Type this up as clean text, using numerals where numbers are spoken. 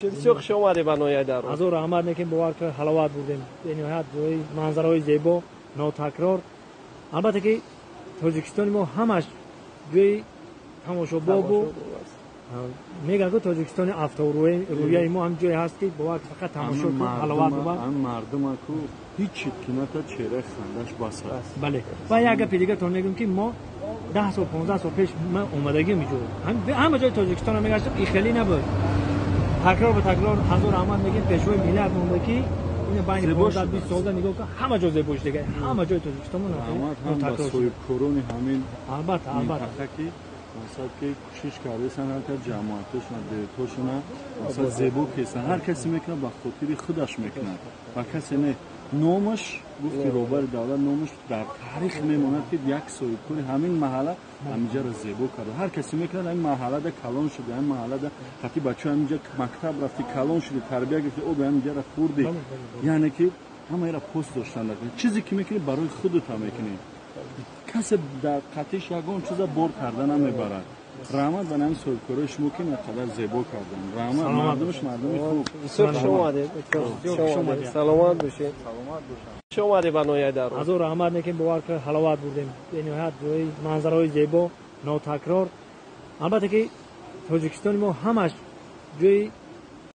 Бисёр хуш омадед ба ноҳияи Дарвоз. Ҳазор раҳмат мекунем, бовар кунед, ҳаловат бурдем. Бениҳоят ҷои манзараҳои зебо, нотакрор. Албатта ки Тоҷикистони мо ҳамаш ҷои тамошобобу мегӯянд, ки Тоҷикистони афтобрӯяи мо ҳам ҷое ҳаст, ки бовар фақат тамошо кун, ҳаловат бубар. Мардума ку ҳеҷ кината чеҳраи хандаш бас аст. Бале, ва як гапи дигатон мегӯям, ки мо 10 сол, 15 сол пеш ман омадагим иҷо, ҳама ҷои Тоҷикистонро мегаштам, и хеле набуд. Такрор ба такрор ҳазор раҳмат мегӯем пешвои миллат монда, ки ина байни 15-20 солда нигоҳ кун, ҳама ҷо зебо шуда, ҳама ҷои Тоҷикистон. Соҳибкорони ҳамин Албатта, албатта. Ки масалан ки кӯшиш кардасан, ҳар кас ҷамоатошона, деҳотошона масалан зебо кесан. Ҳар касе мекунад, ба хотири худаш мекунад ва касе не, номаш гуфти роҳбари давлат, номаш дар таърих мемонад, ки як соҳибкори ҳамин маҳалла ҳаминҷаро зебо карда. Ҳар касе мекунад, ҳамин маҳаллада калон шуди, ҳамин маҳаллада қати бачаҳо ҳаминҷа мактаб рафти, калон шуди, тарбия гирифти, оби ҳаминҷаро хӯрди. Яъне ки ҳамаеро пост доштан. Чизе ки мекунӣ, барои худата мекунӣ, касе дар қатиш ягон чиза бор карда намебарад. Раҳмат ба нами соҳибкорои шумо, ки инқадар зебо кардан. Раҳмат, мардумаш мардуми хуб. Бисёр хуш омадед, саломат бошед. Хуш омадед ба ноҳияи Дарвоз. Ҳазор раҳмат мекунем, бовар кунед, ҳаловат бурдем. Бениҳоят ҷои манзараҳои зебо, нотакрор. Албатта ки Тоҷикистони мо ҳамаш ҷои